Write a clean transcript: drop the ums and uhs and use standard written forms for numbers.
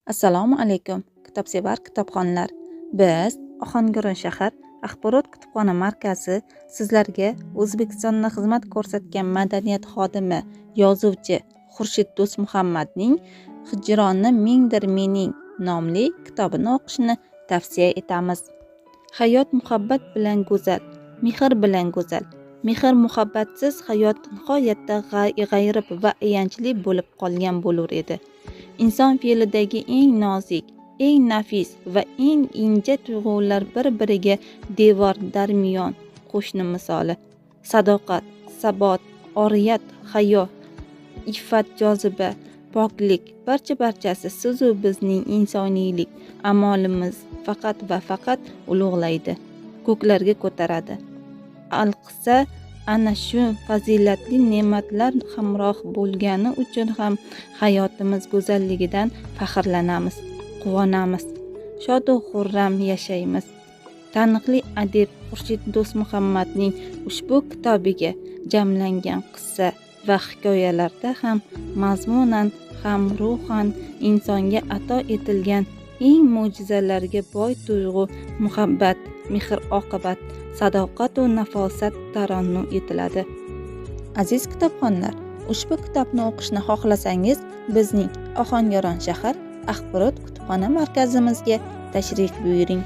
Assalomu alaykum, kitobsevar kitobxonlar. Biz Ohangaron shahar axborot kutubxona markazi sizlarga O'zbekistonda xizmat ko'rsatgan madaniyat xodimi, yozuvchi Xurshid Do'stmuhammadning "Hijroni mingdir mening" nomli kitobini o'qishni tavsiya etamiz. Hayot muhabbat bilan go'zal, mehr bilan go'zal. Mehr muhabbatsiz hayot nihoyatda g'ayrib va ayanchli bo'lib qolgan bo'lur edi. Inson fe'lidagi eng nozik, eng nafis va eng inja tuyg'ular bir-biriga devor darmiyon qo'shni misoli. Sadoqat, sabot, oriyat, hayo, iffat, joziba, poklik, barcha-barchasi sizu bizning insoniylik a'molimiz faqat va faqat ulug'laydi, ko'klarga ko'taradi. Alqissa, ana shu fazilatli ne'matlar hamroh bo'lgani uchun ham hayotimiz go'zalligidan faxrlanamiz, quvonamiz, shodu xurram yashaymiz. Taniqli adib Xurshid Do'stmuhammadning ushbu kitobiga jamlangan qissa va hikoyalarda ham mazmunan, ham ruhan insonga ato etilgan eng mo'jizalarga boy tuyg'u muhabbat, mehr oqibat, sadoqatu nafosat tarannum etiladi. Aziz kitobxonlar, ushbu kitobni o'qishni xohlasangiz, bizning Ohangaron shahar axborot kutubxona markazimizga tashrif buyuring.